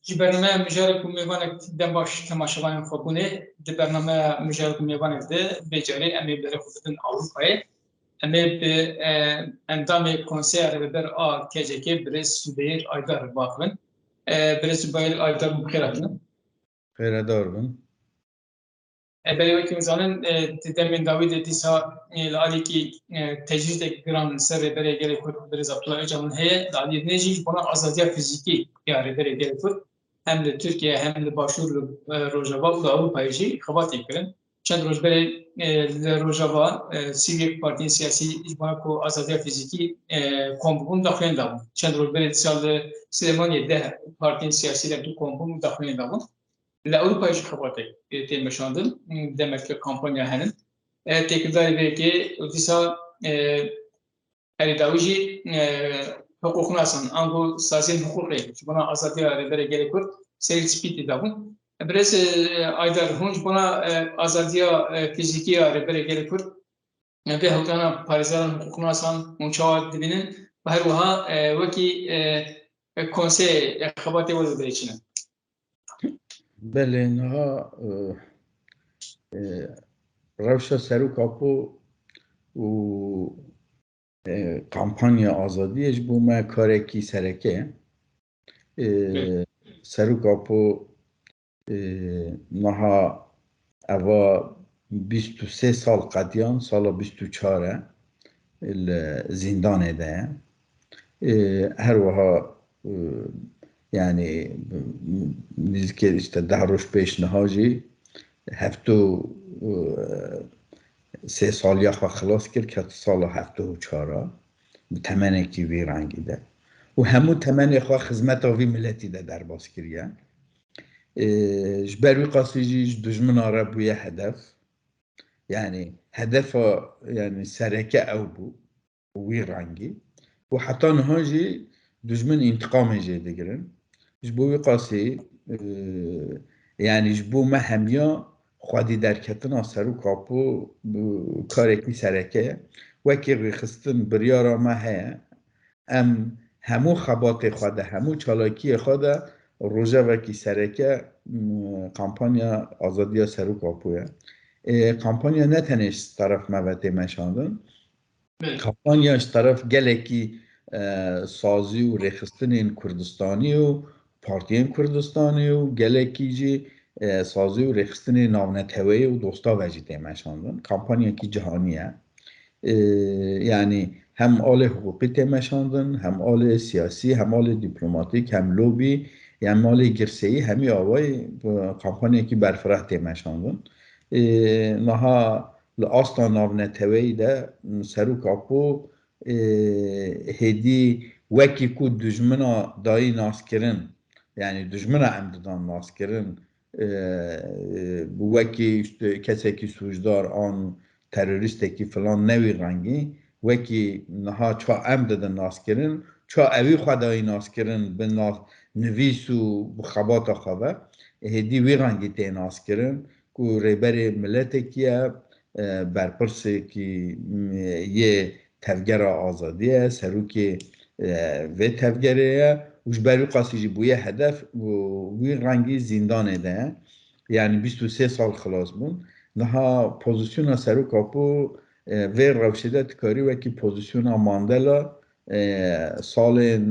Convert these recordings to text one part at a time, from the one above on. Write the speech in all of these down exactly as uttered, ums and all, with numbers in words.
Ji bernameya mijarek û mêvanek dem baş temaşevanên xwe bûnê. Di bernameya mijarek û mêvanek de vê carê em ê berê xwe bidin Ewropayê. Em ê bi, e, endamê Konseya Rêveber a K C K, birêz Zubeyir Aydar, biaxivin. E, birêz Zubeyir Aydar, bi xêr hatine. Xêredar bin. E, belê wekî em zanin, e, di demên dawî de dîsa, e, li alîkî, e, tecrîdek giran li ser Rêberê Gelê Kurd birêz Abdullah Ocalan heye, li aliyê dinê jî ji bona azadiya fîzîkî ya Rêberê Gelê Kurd hem li Tirkiye hem li Başûr, li, e, Rojava û li Ewropayê jî xebatê kirin. Çend roj berê, e, li Rojava, e, sî û yek partiyên siyasî ji bona ku azadiya fîzîkî, e, kom bibûn, daxuyanî dabûn. Çend roj berê dîsa li Silêmaniyê deh partiyên siyasî li du kom bûn û daxuyanî dabûn. Li Ewropayê jî xebatek, e, tê meşandin. Demek ki kampanya henin. E, têkildarî vê yekê û dîsa, e, herî dawî jî, e, hiqûqnasan, ango saziyên hiqûqê ji bona azadiya Rêberê Gelê Kurd serî spî tê dabûn. Birêz, e, Aydar, hûn ji bona, e, azadiya, e, fîzîkî ya Rêberê Gelê Kurd, e, vê hewldana parêzeran hiqûqnasan hûn çawa dibînin? Û her wiha, e, wekî, e, e, konseyê, e, xebatê we li birê çi ne? Belê, niha, e, e, rewşa Serok Apo û, e, kampanya azadiyê ji bo me karekî sereke ye. E, Belê. Serok Apo, e, niha eva bîst û sê sal qediyan, sala bîst û çar e, li zîndanê de ye. E, her wiha, e, yani, nêzîkî işte deh roj pêş niha jî heftê û sê saliya xwe xilas kir, ket sala heftê û çar a, bi temenekî vî rengî de. Û hemû temenê xwe xizmeta vî miletî de derbas kiriye. E, ji ber wî qasî jî ji dijmina re bûye hedef. Yani hedefa, yani sereke ew bû. Wî rengî. Û heta niha jî dijmin întiqamê jê digirin. Ji bo wî qasî, e, yani ji bo me hemiya xwedî derketina Serok Apo bi karekî sereke ye. Wekî rêxistin biryara me heye. Em hemû xebatê xwe de, hemû çalakiyê xwe de rojevekî sereke, m, kampanya azadiya Serok Apo ye. E, kampanya ne tenê ji teref me ve tê meşandin. Belê. Kampanya ji teref gelekî, e, sazî û rêxistinên Kurdistanî û partiyên Kurdistanî û gelekî jî, e, sazî û rêxistinên navneteweyî û dosta ve jî tê meşandin. Kampanyekî cihanî ye. E, yani hem alê hiqûqî tê meşandin, hem alê siyasî, hem alê dîplomatîk, hem lobî, hem alê girseyî, hemî awayî, e, kampanyekî berfireh tê meşandin. E, niha li asta navneteweyî de, m, Serok Apo, e, hêdî wekî ku dijmina dayî naskirin, yani dijmina em didan naskirin, e, wekî işte kesekî sûcdar an terorîstekî filan ne wî rengî, wekî niha ça em didin naskirin, ça ewî xwe dayî naskirin bi na-, nivîs û bi xebata xwe ve, hêdî wî rengî tê naskirin ku rêberê miletekî ye, e, berpirsekî, m, yê tevgera azadî ye, serokê, e, vê tevgerê ye û ji ber wî qasî jî bûye hedef û wî rengî zîndanê de ye. Yani bîst û sê sal xilas bûn. Niha pozisyona Serok Apo, e, vê rewşê de dikarî wekî pozisyona Mandela, e, salên,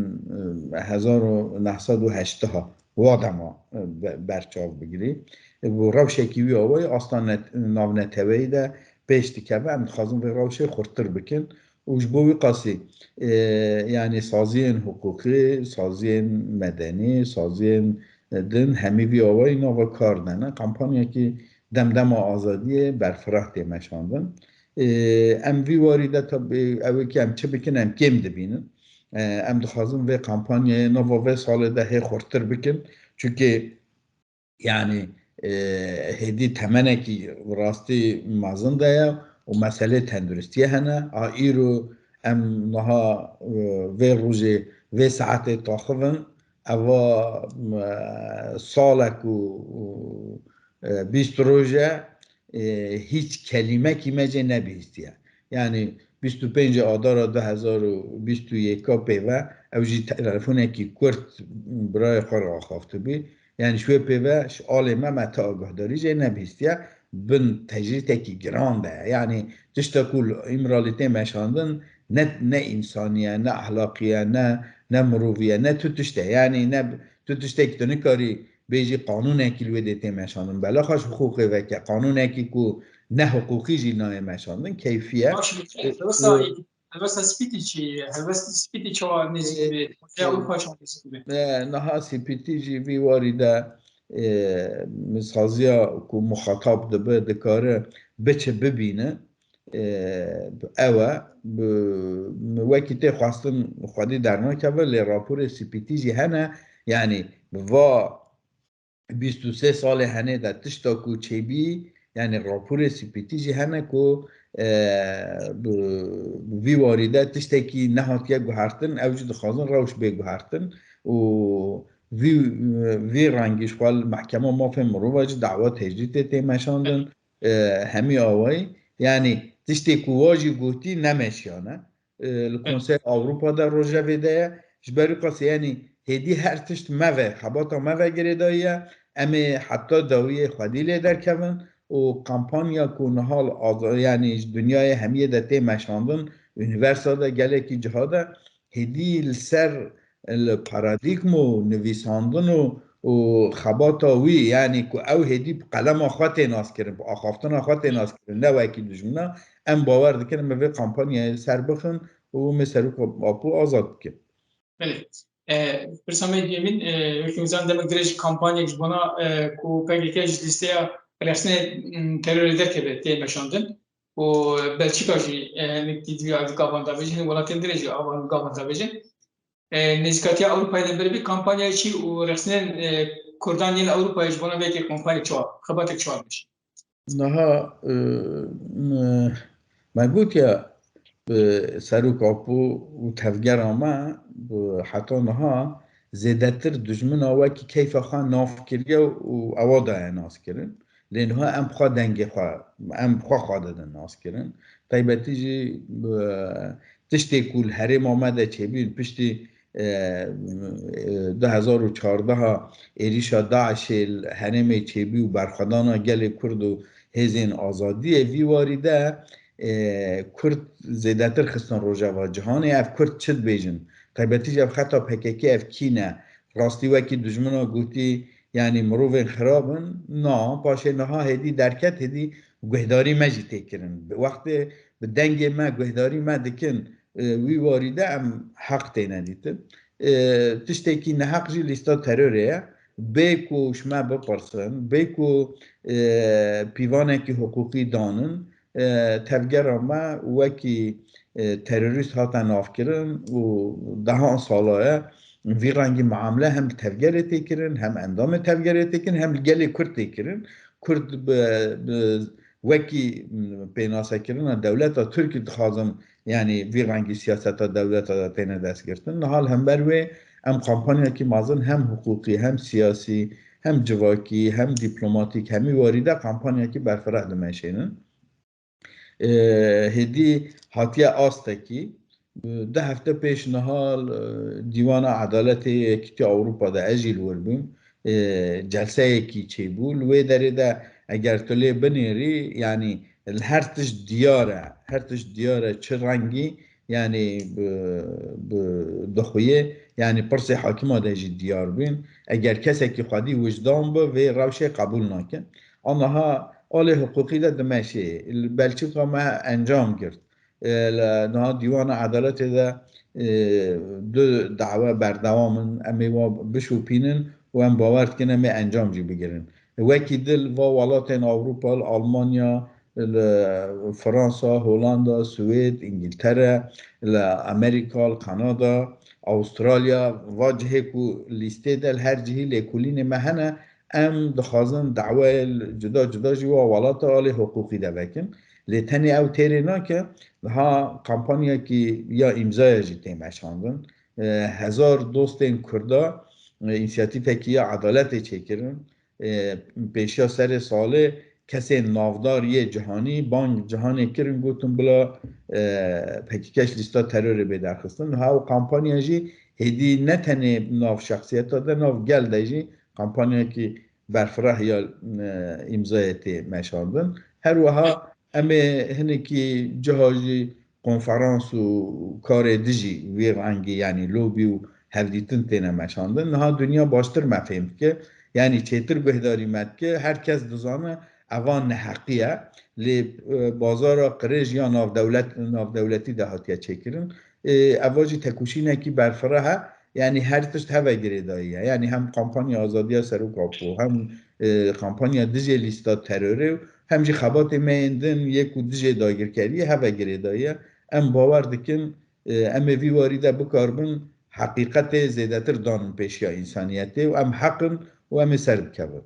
e, hezar û neh sed û heştê wa dema, e, be-, berçav bigirî. E, bi rewşekî wî awayî asta net-, navneteweyî de pêş dikeve. Em dixwazin vê rewşê xurttir bikin. Û ji bo wî qasî, e, yani saziyên hiqûqî, saziyên medenî, saziyên, e, din hemî vî awayî nava kar de ne. Kampanyekî Demdema Azadiyê berfireh tê meşandin. E, em vî warî de tabî ew ê ki em çi bikin, em kêm dibînin. E, em dixwazin vê kampanyayê nava vê salê de hê xurttir bikin. Çunke yani, e, hêdî temenekî rastî mezin de ye û meselê tenduristiyê hene. A îro em niha, e, vê rojê, vê saetê taxivin, eva, e, salek û, û, e, bîst roj e, e, hîç kelîmekî me jê nebihîstiye. Yani bîst û pêncê Adara du hezar û bîst û yek pê ve Ew jî telefonekî kurt birayê xwe re axaftibû. Yani ji wê pê ve ji alê me, me ti agahdarî jê nebihîstiye. Bin tecrîtekî giran de ye. Yani tişta ku li Îmralî tê meşandin ne, ne însanî ye, ne ehlaqî ye, ne, ne mirovî ye, ne tu tişt e. Yani ne tu tiştekî tu nikarî bêjî qanûnekî li wê dê tê meşandin. Bela xwe ji hiqûqê veke, qanûnekî ku ne hiqûqî jî nayê meşandin, keyfî ye. Baş, e, helwesta, e, helwesta spîtî çi ye? Helwesta spîtî çawa nêzîk dibe? Rojê Ewropa çawa nêzîk dibe? E, niha spîtî jî vî warî de, e, saziya ku muxatab dibe, dikare biçe bibîne. E, ew e, bi, wekî tê xwestin xwedî dernakeve, lê raporê spîtî jî hene. Yani va bîst û sê salê henê de tişta ku çêbî, yani raporê spîtî jî hene ku, e, bi, bi vî warî de tiştekî nehatiye guhertin, ew jî dixwazin rewş bê guhertin û vî, vî rengî ji xwe li Mehkema Mafên Mirova jî dawa tecrîtê tê meşandin, e, hemî awayî. Yani tiştê ku wa jî gotî nemeşiyane. E, li Konseya Ewropa de rojevê de ye. Ji ber wî qasî, yani hêdî her tişt me ve, xebata me ve girêdayî ye. Em ê heta dawiyê xwedî lê derkevin û kampanya ku niha li az-, yani ji dinyayê hemiyê de tê meşandin, unîversa de, gelekî ciha de, hêdî li ser, li paradîgma û nivîsandin û, û xebata wî, yani ku ew hêdî bi qelema xwe tê naskirin, bi axaftina xwe tê naskirin, ne wekî dijmina, em bawer dikin em ê vê kampanyayê li ser bixin û em ê Serok Apo azad bikin. Belê. E, pirsa me duyemîn, e, wekî hûn zanin demek dirêj kampanyek ji bona, e, ku P K K ji lîsteya rexsînê, m, terorê derkeve tê meşandin. Û Belçîka jî, e, hinek dî divê ev gavan davêjin, hinek welatên dirê jî avan gavan davêjin. E, nêzîkatiya Ewropayê li ber vê kampanyayê çi û rexsînên, e, Kurdan yên Ewropayê ji bona vê yekê kampanyê çawa, xebatek çawa dimeşe? Niha, e, me, me gotiye, e, Serok Apo û tevgera me, e, heta niha zêdetir dijmina wekî keyfa xwe nav kiriye û ewa daye naskirin. Lê niha em xwe dengê xwe, em xwe xwe didin naskirin. Taybetî jî, e, tiştê ku li herêma me de çêbûn piştî, e, e, du hezar û çardeh êrîşa DAIŞê li herêmê çêbû û berxwedana gelê Kurd û hêzên azadiyê vî warî de, e, Kurd zêdetir xistin rojeva cihanê. Ev Kurd çi dibêjin? Taybetî jî ev xeta P K K ev kî ne? Rastî wekî dijmina gotî, yanî mirovên xirab in? Na, paşê niha hêdî derket, hêdî guhdarî me jî tê kirin. Wextê bi dengê me guhdarî me dikin, e, wî warî de em heq têne dîtin. E, tiştekî neheq jî lîsta terorê ye. Bê ku ji me bipirsin, bê ku, e, pîvanekî hiqûqî danin, e, tevgera me wekî, e, terorîst hate navkirin û dehan sala ye vî rengî muamele hem li tevgerê tê kirin, hem endamê tevgerê tê kirin, hem li gelê Kurd tê kirin. Kurd bi, bi wekî, m, pênasekirina dewleta Tirkî dixwazin, yanî vî rengî siyaseta dewleta de têne destgirtin. Niha li hember wê em kampanyakî mezin hem hiqûqî, hem siyasî, hem civakî, hem dîplomatîk, hemî warî de kampanyakî berfireh dimeşênin. E, hêdî hatiye astekî. E, du hefte pêş niha, e, Dîwana Edaletê Yekîtiya Ewropa de ez jî li wir bûm. E, celseyekî çêbû. Li wê derê de eger tu lê binêrî, yanî her tişt diyar e. Her tişt diyar e. Çi rengî, yanî bi, bi dixuyê, yanî pirsê hakima de jî diyar bûn. Eger kesekî xwedî wijdan bi, vê rewşê qebûl nake. Aniha alê hiqûqî de dimeşê. Li Belçika me encam girt. E, li niha Dîwana Edaletê de, e, du dawe berdewam in. Em ê wa bişopînin û em bawer dikin em ê encam jî bigirin. Wekî dil va welatên Ewropa, li Almanya, li Fransa, Holanda, Swêd, Îngiltere, li Amerîka, li Kanada, Awustralya, va cihê ku lîstê de li her cihî lêkolînê me hene, em dixwazin daweyê li cuda cuda jî wa welata alê hiqûqî de vekin. Lê tenê ew têrê nake, niha kampanyakî ya îmzaya jî tê meşandin. E, hezar dostên Kurda, e, însiyatîfekî ya edaletê çêkirin. E, pêşiya serê salê kesên navdar yê cihanî bang cihanê kirin, gotin bila, e, P K K ji lîsta terorê bê derxistin. Ha, ew kampanya jî hêdî ne tenê nav şexsiyeta de, nav gel de jî kampanyayekî berfireh ya, e, îmzayê tê meşandin. Her wiha em ê hinekî ciha jî konferans û karê dijî vî rengî, yanî lobî û hevdîtin têne meşandin. Niha dinya baştir me fêm dike, yanî çêtir guhdarî me dike. Her kes dizane eva neheqî ye. Lê, e, bazara qirêj ya navdewlet-, navdewletî de hatiye çêkirin. E, eva jî tekoşînekî berfireh e. Yanî her tişt heve girêdayî ye. Yanî hem kampanya azadiya Serok Apo, hem, e, kampanya dijê lîsta terorê û hem jî xebatê me yên din yê ku dijê dagirkeriyê heve girêdayî ye. Em bawer dikin, e, em ê vî warî de bikaribin heqîqetê zêdetir danin pêşiya însaniyetê û em heq in û em ê ser bikevin.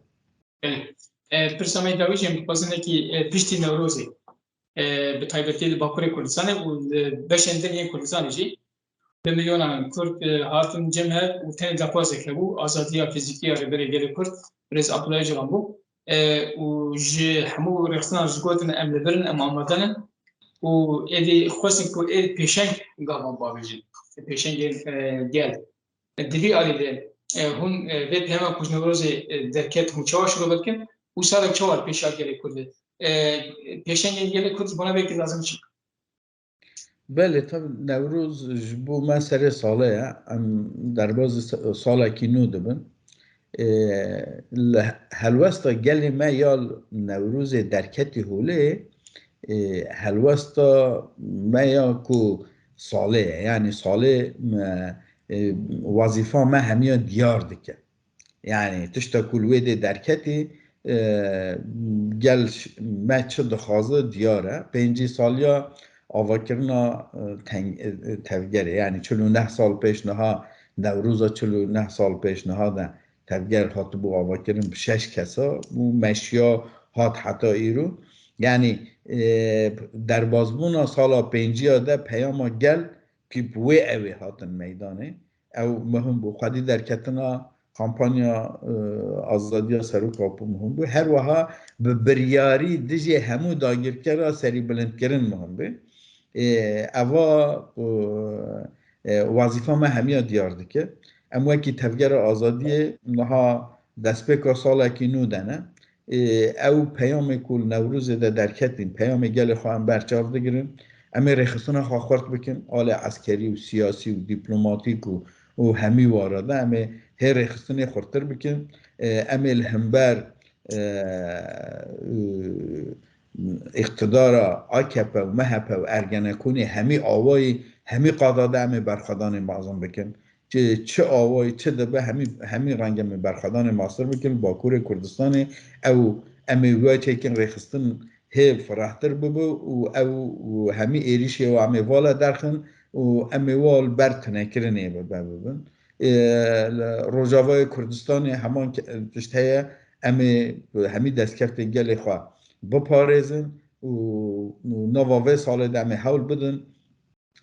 Belê. E, pirsa me dawî jî em dixwazin wekî, e, piştî Newrozê, e, bi taybetî li Bakurê Kurdistanê û li beşên din yên Kurdistanê jî bi milyonan Kurd, e, hatin cem hev û tenê daxwazek hebû, azadiya fîzîkî ya Rêberê Gelê Kurd, Birêz Abdullah Ocalan bû. E, û ji hemû rêxistinan ji gotin em li vir in, em amade ne. Û êdî xwestin ku ê pêşeng gavan bavêjin. Pêşengên, e, gel. Di vî alî de, e, hûn, e, vê peyama ku ji Newrozê, e, derket, hûn çawa şirove dikin û salek çawa li pêşiya gelê Kurd e? E, pêşengên gelê Kurd ji bona vê yekê lazim çi? Belê, tabi Newroz ji bo me serê salê ye. Em derbazî sa-, salekî nû dibin. E, li helwesta gelê me ya Newrozê derketî holê, e, helwesta me ya ku salê ye. Yanî salê me, e, wazîfa me hemiya diyar dike. Yanî tişta ku li wê dê derketî, e, gel ş-, me çi dixwaze diyar e. Pêncî saliya avakirina, e, teng-, e, e, tevgerê. Yanî çil û neh sal pêş niha, Newroza çil û neh sal pêş niha de tevger hatibû avakirin bi şeş kesa û meşiya hat heta îro. Yanî, e, derbazbûna sala pênciya de peyama gel kî bi wê ew ê hatin meydanê. Ew muhim bû. Xwedî derketina kampanya, e, azadiya Serok Apo muhim bû. Her wiha bi biryarî dijê hemû dagirkera serîbilindkirin muhim bû. E, eva, e, e, wazîfa me hemiya diyar dike. Em wekî Tevgera Azadiyê niha destpêka salekî nû de ne. Ê, ew peyamê ku li Newrozê de derketîn, peyamê gelê xwe em berçav digirin. Em ê rêxistina xwe xurt bikin, alê eskerî û siyasî û dîplomatîk û, û hemî wara de em ê hê rêxistinê xurtir bikin. Ê, em ê li hember, e, îqtidara A K P û M H P û Ergenekonê hemî awayî, hemî qada de em ê berxwedanên mezin bikin. Çi, çi awayî, çi dibe, hemî, hemî rengê me berxwedanê mastir bikin, Bakurê Kurdistanê ew, em ê wê çêkin rêxistin hê firehtir bibe û ew û hemî êrîşê wa em ê vala derxin û em ê wa li ber tunekirinê bibe bibin. Ê, li Rojavayê Kurdistanê heman ke-, tişt heye, em ê hemî destkeftên gelê xwe biparêzin û, û nava vê salê de em ê hewl bidin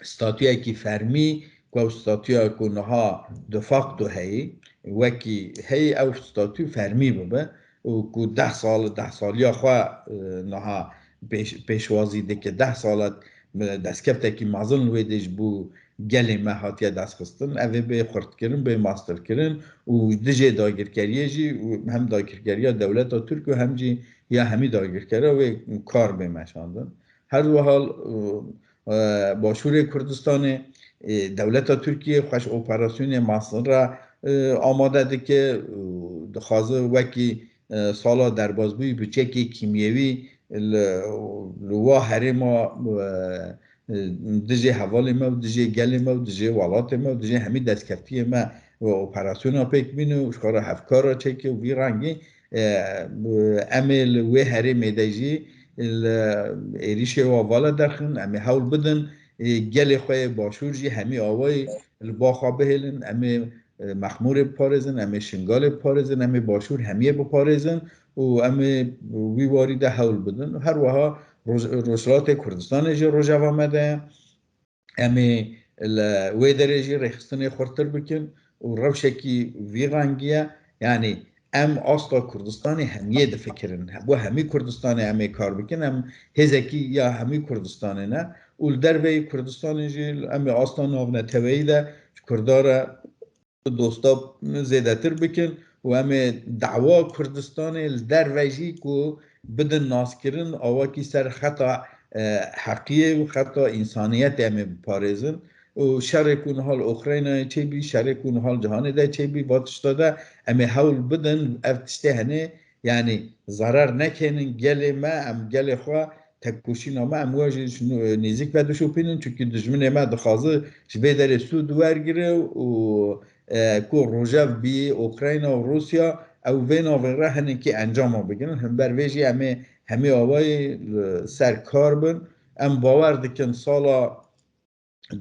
statuyekî fermî, ku ew statuya ku niha de facto heyî, wekî heyî ew statu fermî bibe û ku deh sal, deh saliya xwe, e, niha pêş-, pêşwazî dike, deh sal e, destkeftekî mezin li wê dê ji bo gelê me hatiye destxistin, ev ê bê xurtkirin, bê mastirkirin û dijê dagirkeriyê jî û hem dagirkeriya dewleta Tirk û hem jî ya hemî dagirkera wê kar bê meşandin. Her wiha, e, e, Başûrê Kurdistanê, e, dewleta Tirkiyê xweş operasyonê mezin re, e, amade dike û dixwaze wekî, e, sala derbazbûyî bi çekê kîmyewî li, li wa herêma, e, e, dijê hevalê me û dijê gelê me û dijê welatê me û dijê hemî destkeftiyê me operasyona pêk bîne û ji xwe re hevkara çêke û vî rengî E, em ê li wê herêmê de jî li êrîşê wa vala derxin, em ê hewl bidin, e, gelê xwe yê Başûr jî hemî awayî li ba xwe bihêlin, em ê, e, Mexmûrê biparêzin, em ê Şingalê biparêzin, em ê Başûr hemiyê biparêzin û em ê wî warî de hewl bidin. Her wiha Roj-, Rojhilatê Kurdistanê jî rojeva me de ye. Em ê li wê derê jî rêxistinê xurtir bikin û rewşekî vî rengî ye. Yanî em asta Kurdistanê hemiyê difikirin. Bo hemî Kurdistanê em ê kar bikin. Em hêzekî ya hemî Kurdistanê ne û li derveyî Kurdistanê jî em ê asta navneteweyî de, ji Kurda re dosta zêdetir bikin û em ê dawa Kurdistanê li derve jî ku bidin naskirin, awakî ser xeta, e, heqiyê û xeta însaniyetê em ê biparêzin. Û şerê ku niha li Ukraynayê çêbî, şerê ku niha li cihanê de çêbî, va tişta de em ê hewl bidin, ev tiştê hene, yanî zarar nekênin gelê me, em gelê xwe, tekoşîna me, em we jî ji nû-, nêzîk ve dişopînin, çunkî dijminê me dixwaze ji vê derê sûd wergire û, e, ku rojev bî Ukrayna û Rûsya, ew vê navê re hinekî encama bigirin. Himber vê jî em ê hemî awayî li ser kar bin. Em bawer dikin sala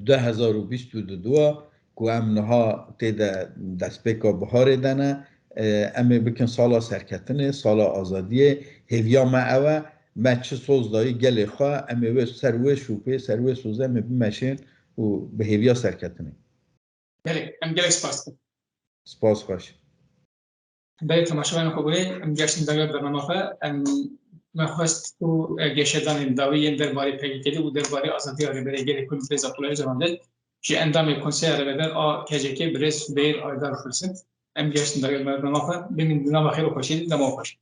du hezar û bîst û du ku em niha tê de destpêka biharê de ne, e, em ê bikin sala serketinê, sala azadiyê. Hêviya me ew e, me çi soz dayî gelê xwe, em ê wê ser wê şûpê, ser wê sozê em ê bimeşên û bi hêviya serketinê. Belê, em gelek spas dikin. Spas xweş. Belê, temaşevanên xwe, em geştin dawiya bernama xwe. Em, me xwest ku, e, geşedanên dawî yên derbarê P K K'ê û derbarê azadiya Rêberê Gelê Kurd Birêz Abdullah Ocalan de ji endamê Konseya Rêvebir a K C K birêz Beyir Aydar bipirsin. Em geştin dawiya bernama xwe. Bimînin di nava xêr û xweşiyê de, dema xweş.